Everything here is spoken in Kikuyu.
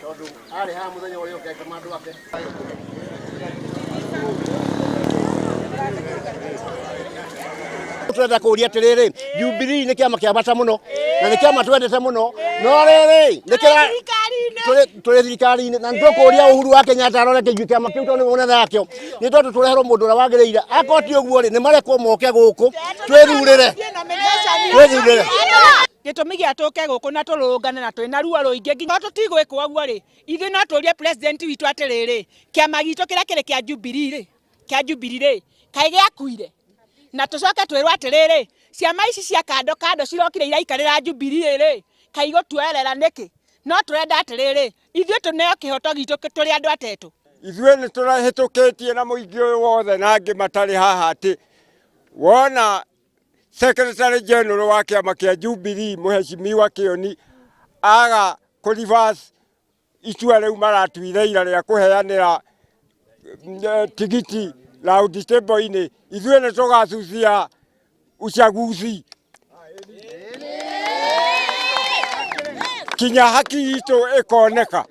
Tondũ arĩ haha mũthenya ũrĩa ũngĩ agĩtũma andũ ake. Tũrenda kũria atĩrĩrĩ, Jubilee nĩ kĩama kĩa bata mũno na nĩ kĩama twendete mũno, no rĩrĩ nĩ kĩra tũrĩ thirikari-inĩ na nĩtũkũria Uhuru wa Kenyatta arore kĩnjui kĩama kĩu tondũ nĩwe mũnene wakĩo, nĩ tondũ tũreherwo mũndũ ũrĩa wagĩrĩire. Akorwo ti ũguo rĩ, nĩ marekwo moke gũkũ twĩthurĩre, twĩthurĩre. Gĩtũmi gĩa tũke gũkũ na tũrũrũngane na twĩna ruo rũingĩ nginya tũtigwĩkwo ũguo rĩ, ithuĩ no tũrie president witũ atĩrĩrĩ, kĩama gitũ kĩrĩa kĩrĩ kĩa Jubilee rĩ, kĩa Jubilee rĩ, kaĩ gĩakuire? Na tũcoke twĩrwo atĩrĩrĩ, ciama ici cia kando kando cirokire iraikarĩra Jubilee rĩ, kaĩ igũtuoerera nĩkĩ? No tũrenda atĩrĩrĩ, ithuĩ tũneo kĩhoto gitũ tũrĩ andũ atetũ. Ithuĩ nĩ tũrahĩtũkĩtie na mũingĩ ũyũ wothe na angĩ matarĩ haha atĩ wona Secretary General wa kĩama kĩa Jubilee Mheshimiwa Kĩoni aga kũ reverse itua rĩu maratuire ira rĩa kũheanĩra tigiti round table-inĩ, ithuĩ nĩ tũgacucia uchaguzi kinya haki itũ ĩkoneka.